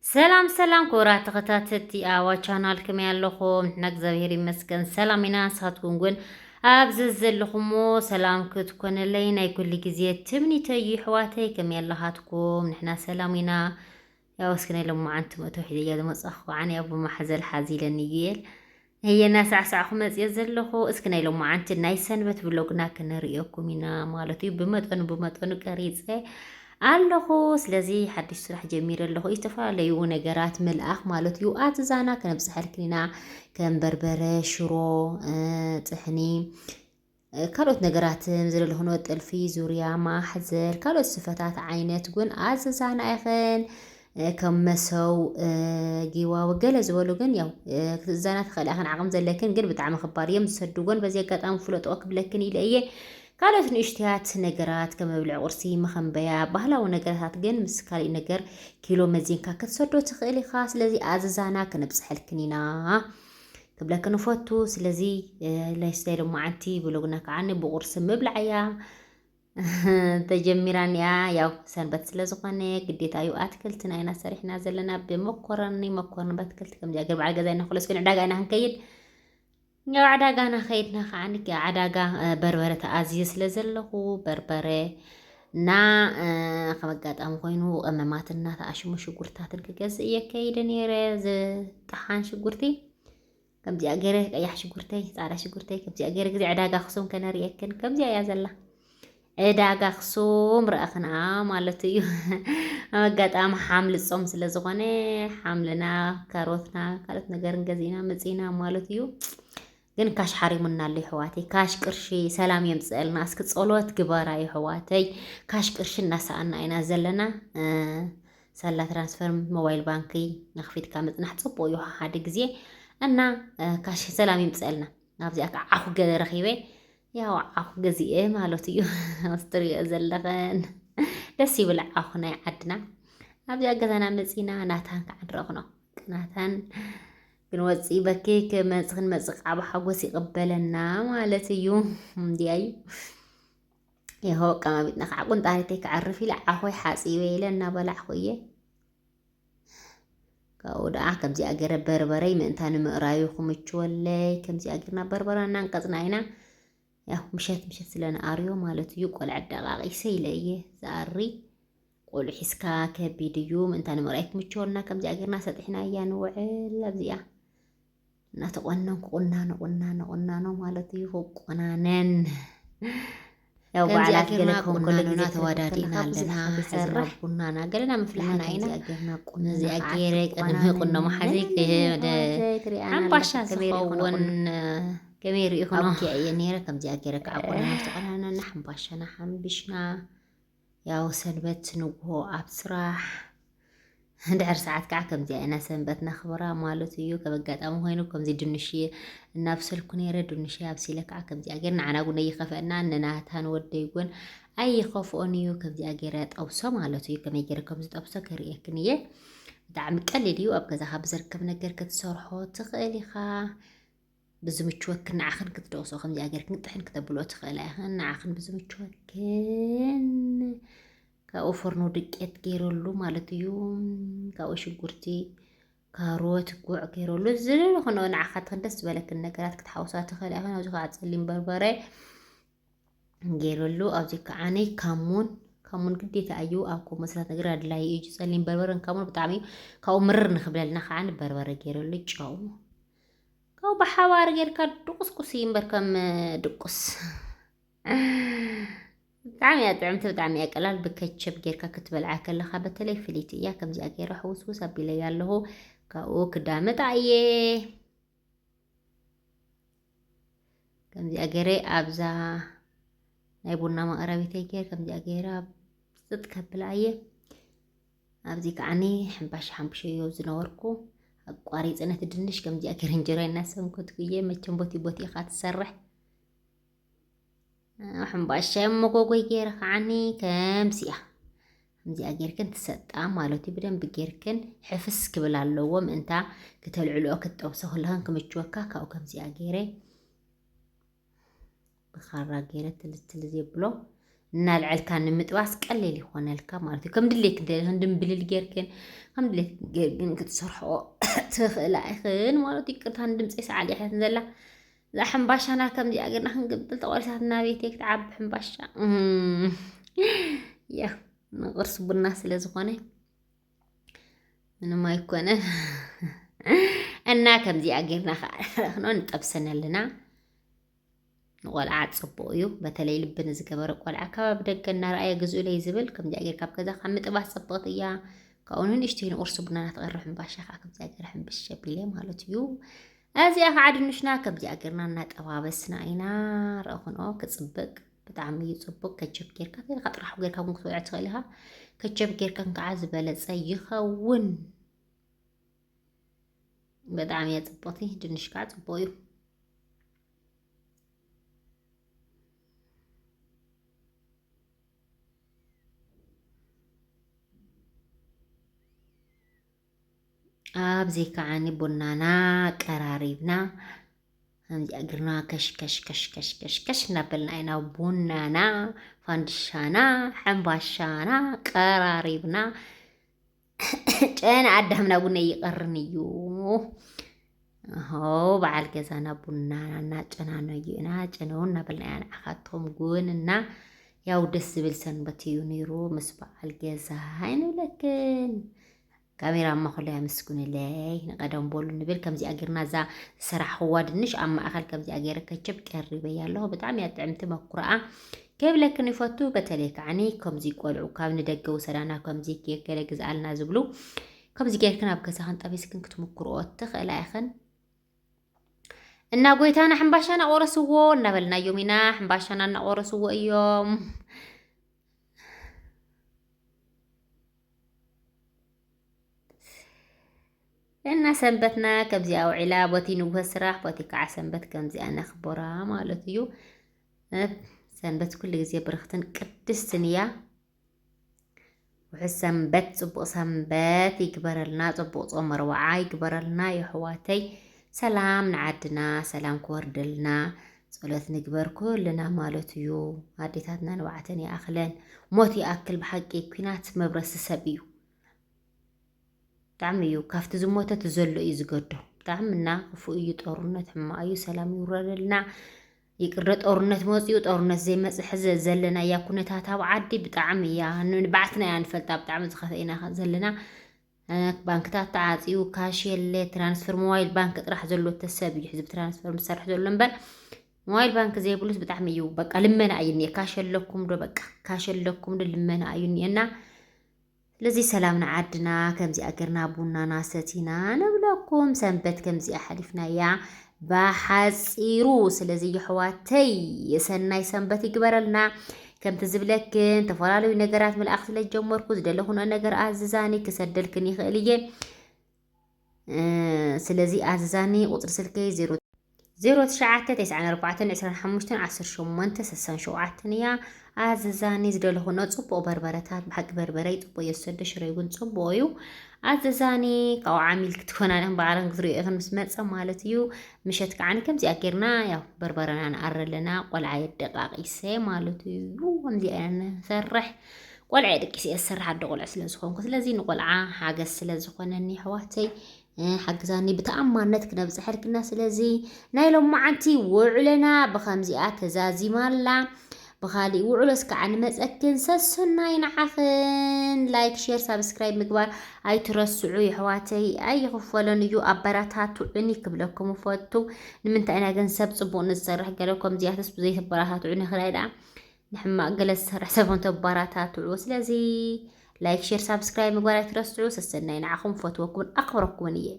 ሰላም ሰላም ክቡራት ተኸታተልቲ ኣዋ ቻናል፣ ከመይ ኣለኹም? ንሕና እግዚኣብሔር ይመስገን ሰላም ኢና። ንስኻትኩም እውን ኣብ ዘዘለኹሞ ሰላም ክትኮነለይ ናይ ኩሉ ግዜ ትምኒተይ እዩ። ኣሕዋተይ ከመይ ኣለኻትኩም? ንሕና ሰላም ኢና። ያው እስኪ ናይ ሎማዓንቲ መእተዊ ሒዘያ ዝመጻኹ ከዓ ያው ብማሕዘል ሓዚለኒ እዩ። እየ እናሳዕሳዕኩ መፅየ ዘለኹ። እስኪ ናይ ሎማዓንቲ ናይ ሰንበት ብሎግና ክነርእየኩም ኢና ማለት እዩ። ብመጠኑ ብመጠኑ ቀሪፀ ኣለኹ። ስለዚ ሓድሽ ስራሕ ጀሚረ ኣለኹ። ዝተፈላለዩ ነገራት ምልኣኽ ማለት እዩ። ኣትዛና ከነብፅሐልክን ኢና። ከም በርበረ፣ ሽሮ፣ እ፣ ጥሕኒ፣ እ፣ ካልኦት ነገራትን ዝደለኹኖ ጥልፊ፣ ዙርያ፣ ማሕዘል፣ ካልኦት ስፈታት ዓይነት እውን ኣዝዛና ኢኽን። እ፣ ከም መሰው፣ እ፣ ጊዋዊ ገለ ዝበሉ ግን ያው፣ እ፣ ክትእዛና ትኽእላ ኢኽን ዓቕም ዘለክን፣ ግን ብጣዕሚ ክባር እዮም ዝሰድዎን። በዚ ኣጋጣሚ ፍለጦ ክብለክን ኢለ እየ። ካልኦት ንእሽትያት ነገራት ከም መብልዒ ቁርሲ፣ መኸንበያ፣ ባህላዊ ነገራት ግን ምስ ካሊእ ነገር ኪሎ መዚንካ ክትሰዶ ትኽእል ኢኻ። ስለዚ ኣዝዛና ክነብፅሐልክን ኢና ክብለክን እፈቱ። ስለዚ፣ እ፣ ላይፍስታይል ሎማዓንቲ ብሎግና ከዓኒ ብቁርሲ ምብላዕ እያ ተጀሚራ እኒኣ። ያው ሰንበት ስለ ዝኾነ ግዴታ እዩ ኣትክልትና ኢና ሰሪሕና ዘለና ብመኮረኒ፣ መኮረኒ በትክልቲ ከምዚኣ ገር በዓል ገዛ ኢና ክለስ ግን ዕዳጋ ኢና ክንከይድ። ያው ዕዳጋ ናኸይድና ከዓኒ ዕዳጋ፣ እ፣ በርበረ ተኣዝየ ስለ ዘለኹ በርበረ እና፣ እ፣ ከም ኣጋጣሚ ኮይኑ ቀመማትና ተኣሽሙ ሽጉርትታትን ክገዝእ እየ ከይደ ነይረ። ዝጠሓን ሽጉርቲ ከምዚኣ ገይረ፣ ቀያሕ ሽጉርተይ፣ ፃዕዳ ሽጉርተይ ከምዚኣ ገይረ ግዜ ዕዳጋ ኣኽሱም ከነርእየክን ከምዚኣ እያ ዘላ። ዕዳጋ ኣኽሱም ረኣኽንኣ ማለት እዩ። ኣብ ኣጋጣሚ ሓምሊ ጾም ስለ ዝኾነ ሓምልና፣ ካሮትና፣ ካልኦት ነገርን ገዚእና መጺእና ማለት እዩ። ግን ካሽ ሓሪሙና ኣሎ ይሕዋተይ። ካሽ ቅርሺ ሰላም የምፅአልና። እስኪ ጸሎት ግበራ ይሕዋተይ። ካሽ ቅርሺ እናሰኣና ኢና ዘለና። እ፣ ሳላ ትራንስፈር ሞባይል ባንኪ ነኽፊትካ ምጽናሕ ጽቡቕ እዩ ሓደ ግዜ። እና፣ እ፣ ካሽ ሰላም ይምፅአልና። ኣብዚኣ ከዓ ዓኹ ገለ ረኺበ። ያው ዓኹ ገዚኤ ማለት እዩ። ምስ ትሪኦ ዘለኽን ደስ ይብል ዓኹ ናይ ዓድና። ኣብዚኣ ገዛና መፂና ናታን ከዓ ንረኽኖ። ናታን ግን ወፂ በኪ ክመፅ-፣ ክንመፅእ ከዓ ብሓጎስ ይቕበለና ማለት እዩ። እንዲያ እዩ። ይኸው ኣቀማሚጥና ከዓ ቁንጣሪተይ ክዓርፍ ኢለ ዓኾይ ሓፂበ ኢለ እናበላዕኹ እየ። ካብኡ ደኣ ከምዚኣ ገይረ በርበረይ ምእንታ ንምእራዩ ክምችወለይ ከምዚኣ ጌርና በርበረ እናንቀጽና ኢና። ያው ምሸት ምሸት ስለ ንኣርዮ ማለት እዩ። ቆልዐ ደቃቂሰ ኢለ እየ ዝኣሪ። ቆልዑ ሒዝካ ከቢድ እዩ። ምእንታ ንምእራይ ክምችወልና ከምዚኣ ጌርና ሰጢሕና እያ ንውዕል። ኣብዚኣ እናተቆነንኩ ቁናኖ፣ ቁናኖ፣ ቁናኖ ማለት እዩ። ክቆናነን። ያው ከምዚኣ በዓላት ገለ ጌርና ክኸውን ከሎ ቁናኖና ግዜ ተዋዳዲእና ከለካ ኣለና። ብዙሕ ሕዚ ክትሰርሕ ቡናና ገለና ምፍላሕና ኢና። ከምዚኣ ጌርና ቁናኖ ነዚኣ ከዓ ገይረ ቅድሚ ክትቆናነን ቁኖ መሓዘይ ገለ ክህደ ዘይትሪኣና ሓምባሻ ኣለካ። ከመይ ርኢኹ ዝኸውን ንቁን-፣ ከመይ ርኢኹ ነው? ኣውኪዐ እየ ነይረ። ከምዚኣ ገይረ ከዓ ቁናኖ ተቆናነና፣ ሓምባሻና ሓምቢሽና። ያው ሰንበት ንግሆ ኣብ ስራሕ፣ ድሕሪ ሰዓት ከዓ ከምዚኣ ኢና ሰንበት ነኽብራ ማለት እዩ። ከም ኣጋጣሚ ኮይኑ ከምዚ ድንሽ እናብሰልኩ ነይረ። ድንሽ ኣብሲለ ከዓ ከምዚኣ ገይረ ንዓና እውን ኣይኸፍአና፣ ንናታን ወደይ እውን ኣይኸፍኦን እዩ። ከምዚኣ ገይረ ጠብሶ ማለት እዩ። ከመይ ገይረ ከም ዝጠብሶ ከርእየክን እየ። ብጣዕሚ ቀሊል እዩ። ኣብ ገዛኻ ብዘርከብ ነገር ክትሰርሖ ትኽእል ኢኻ። ብዝምችወክን ንዓኽን ክትደቕሶ ከምዚኣ ጌርክን ጥሕን ክተብልኦ ትኽእላ ኢኽን። ንዓኽን ብዝምችወክን ካብኡ ፎርኖ ድቄት ገይረሉ ማለት እዩ። ካብኡ ሽጉርቲ፣ ካሮት፣ ጉዕ ገይረሉ ዝደለኽንኦ ንዓኻትክን ደስ ዝበለክን ነገራት ክትሓውሳ ትኽእላ ኢኽን። ኣብዚ ከዓ ጸሊም በርበረ ገይረሉ። ኣብዚ ከዓኒ ካሙን፣ ካሙን ግዴታ እዩ ኣብ ኮመሳት ነገር ኣድላይ እዩ። ጸሊም በርበረን ካሙን ብጣዕሚ እዩ። ካብኡ ምርር ንኽብለልና ከዓኒ በርበረ ገይረሉ፣ ጨው ካብኡ ብሓባር ጌርካ ድቁስቁስ እዩ እምበር ከም ድቁስ። ብጣዕሚ እያ ጥዕምቲ፣ ብጣዕሚ እያ ቀላል። ብከቸብ ጌርካ ክትበልዓ ከለኻ በተለይ ፍልይቲ እያ። ከምዚኣ ገይረ ሕውስውስ ኣቢለያ ኣለኹ። ካብኡ ክዳምጣ እየ። ከምዚኣ ገይረ ኣብዛ ናይ ቡና መቕረቢተይ ገይረ ከምዚኣ ገይረ ኣብ ጽጥ ከብላ እየ። ኣብዚ ከዓኒ ሕምባሽ ሓምብሸዮ ዝነበርኩ ኣቋሪፀ ነቲ ድንሽ ከምዚኣ ገይረ እንጀራ እናሰንከትኩ እየ። መቸም ቦቲ ቦቲ ኢኻ ትሰርሕ። ሕምባሻ መጎጎይ ገይረ ከዓኒ ከምዚኣ፣ ከምዚኣ ጌርክን ትሰጣ ማለት እዩ። ብደንብ ጌርክን ሕፍስ ክብል ኣለዎ። ምእንታ ክተልዕልኦ ክትጠብሶ ከለኽን ክምችወካ ካብኡ ከምዚኣ ገይረ ብኻራ ገይረ ትልዝ ትልዝ የብሎ። እናልዐልካ ንምጥባስ ቀሊል ይኾነልካ ማለት እዩ። ከም ድሌት እንደ ድንብልል ጌርክን ከም ድሌት ጌርክን ክትሰርሖ ትኽእላ ኢኽን ማለት እዩ። ይቅርታ ንድምፀይ ሰዓል እያ ዘላ። እዛ ሕምባሻና ከምዚኣ ጌርና ክንግብል ተቆሪሳትና ቤተይ ክትዓቢ ሕምባሻ። እም፣ ያ ንቅርሲ ቡና ስለ ዝኾነ ምንም ኣይኮነ። እና ከምዚኣ ጌርና ከዓ ንጠብሰን ኣለና። ንቆልዓ ጽቡቕ እዩ። በተለይ ልቢ ንዝገበረ ቆልዓ ከባቢ ደገ እናረኣየ ግዝኡለይ ዝብል ከምዚኣ ጌርካ ኣብ ገዛ ካብ ምጥባስ ጽብቕቲ እያ። ካብኡ ንእሽተይ ንቁርሲ ቡና እናተቐርብ ሕምባሻ ከዓ ከምዚኣ ገይረ ሕምብሽ ኣቢለ ማለት እዩ። እዚኣ ከዓ ድንሽና ከምዚኣ ጌርና እናጠባበስና ኢና። ረእኹንኦ ክጽብቅ ብጣዕሚ እዩ ጽቡቅ። ከቸብ ጌርካ ከይልካ ጥራሕ ጌርካ እውን ክትበልዖ ትኽእል ኢኻ። ከቸብ ጌርካ ከዓ ዝበለጸ ይኸውን። በጣም እያ ጽብቕቲ። ድንሽ ከዓ ጽቡቕ እዩ። ኣብዚ ከዓኒ ቡናና ቀራሪብና ከምዚ እግርና ከሽ ከሽ ከሽ ከሽ ከሽ ከሽ እናበልና ኢና ቡናና ፋንድሻና ሕምባሻና ቀራሪብና። ጨና ኣዳምና እውን ኣይቐርን እዩ። ሆ በዓል ገዛና ቡናና እናጨናነዩ ኢና። ጨነው እናበልና ኢና ንዓኻትኩም ጉንና። ያው ደስ ዝብል ሰንበት እዩ ነይሩ ምስ በዓል ገዛ ኣይንብለክን። ካሜራ እማ ኩሉ ያመስግኑለይ ንቀደም በሉ ንብል። ከምዚኣ ጌርና እዛ ዝሰራሕኽዋ ድንሽ ኣብ ማእኸል ከምዚኣ ገይረ ከችብ ቀሪበያ ኣለኹ። ብጣዕሚ እያ ጥዕምቲ መኩረኣ ከይብለክን ይፈቱ። በተለይ ከዓኒ ከምዚ ቆልዑ ካብ ንደገ ውሰዳና ከምዚ ኬክ ገለ ግዝኣልና ዝብሉ ከምዚ ጌርክን ኣብ ገዛኽን ጠቢስክን ክትምክርኦ ትኽእላ ኢኽን። እና ጎይታና ሕምባሻና ቆረስዎ እናበልናዮም ኢና። ሕምባሻና እናቆረስዎ እዮም። እና ሰንበትና ከምዚኣ ውዒላ፣ ቦቲ ንግሆ ስራሕ፣ ቦቲ ከዓ ሰንበት ከምዚኣ ነኽብራ ማለት እዩ። እ፣ ሰንበት ኩሉ ግዜ ብርኽትን ቅድስትን እያ። ውሑስ ሰንበት፣ ጽቡቕ ሰንበት ይግበረልና፣ ጽቡቕ ጾም ኣርብዓ ይግበረልና የሕዋተይ። ሰላም ንዓድና፣ ሰላም ክወርደልና ጸሎት ንግበር ኩልና ማለት እዩ። ኣዴታትና ንባዕተን ይኣኽለን። ሞት ይኣክል ብሓቂ፣ ኲናት መብረሲ ሰብ እዩ። ብጣዕሚ እዩ ካብቲ ዝሞተ እቲ ዘሎ እዩ ዝገዶ። ብጣዕሚ እና ክፉእ እዩ ጦርነት፣ ሕማቕ እዩ። ሰላም ይውረደልና። ይቅረ ጦርነት መፅኡ፣ ጦርነት ዘይመፅእ ሕዚ ዘለናያ ኩነታት ኣብ ዓዲ ብጣዕሚ እያ ን-፣ ንባዕትና እያ ንፈልጣ። ብጣዕሚ ዝኸፍአ ኢና ዘለና። እ፣ ባንክታት ተዓፅዩ፣ ካሽ የለ፣ ትራንስፈር ሞባይል ባንክ ጥራሕ ዘሎ ተሰብ እዩ ሕዚ ብትራንስፈር ዝሰርሕ ዘሎ እምበር ሞባይል ባንክ ዘይብሉስ ብጣዕሚ እዩ በቃ ልመና እዩ እኒአ። ካሽ ኣለኩም ዶ በቃ ካሽ ኣለኩም ዶ ልመና እዩ እኒአና። ስለዚ ሰላም ንዓድና ከምዚኣ ጌርና ቡናና ሰቲና ንብለኩም። ሰንበት ከምዚኣ ሓሊፍናያ ብሓፂሩ። ስለዚ የሕዋተይ ሰናይ ሰንበት ይግበረልና። ከምቲ ዝብለክን ዝተፈላለዩ ነገራት ምልኣኽ ስለ ዝጀመርኩ ዝደለኹኖ ነገር ኣዝዛኒ ክሰደልክን ይኽእል እየ። እ፣ ስለዚ ኣዝዛኒ ቁፅሪ ስልከይ ዜሮ ዜሮ ትሽዓተ ተስዓን ኣርባዕተን ዕስራን ሓሙሽተን ዓሰርተ ሸሞንተ ስሳን ሸውዓተን እያ። ኣዝዛኒ ዝደለኹኖ ጽቡቕ በርበረታት፣ ብሓቂ በርበረ እዩ ጽቡቕ እየ ዝሰዶ፣ ሽረይ እውን ጽቡቕ እዩ። ኣዝዛኒ ካብኡ ዓሚል ክትኮና ኢኽን በዓልን ክትሪኦ ኢኽን ምስ መጸ ማለት እዩ። ምሸት ከዓኒ ከምዚኣ ጌርና ያው በርበረና ንኣሪ ኣለና፣ ቆልዓ የደቃቂሰ ማለት እዩ። ከምዚኣ ኢና ንሰርሕ። ቆልዓ የደቂሰ እየ ዝሰርሕ ኣደ ቆልዓ ስለ ዝኾንኩ፣ ስለዚ ንቆልዓ ሓገዝ ስለ ዝኾነኒ ኣሕዋተይ፣ እ፣ ሓግዛኒ ብተኣማንነት ክነብፅሐልክና። ስለዚ ናይ ሎማዓንቲ ውዕለና ብኸምዚኣ ተዛዚማ ኣላ። ብኻሊእ ውዕሎ እስከ ንመፀክን። ሰሰናይ ንዓኽን። ላይክ፣ ሼር፣ ሳብስክራይብ ምግባር ኣይትረስዑ የሕዋተይ። ኣይኽፈሎን እዩ፣ ኣበረታትዑኒ ክብለኩም እፈቱ። ንምንታይ ኢና ግን ሰብ ፅቡቕ ንዝሰርሕ ገለ ከምዚኣትስ ብዘይተበረታትዑ ንኽላይ ደኣ ንሕማቕ ገለ ዝሰርሕ ሰብ እንተበረታትዑ። ስለዚ ላይክ፣ ሼር፣ ሳብስክራይብ ምግባር ኣይትረስዑ። ሰሰናይ ንዓኹም፣ ፈትወኩምን ኣኽብረኩምን እየ።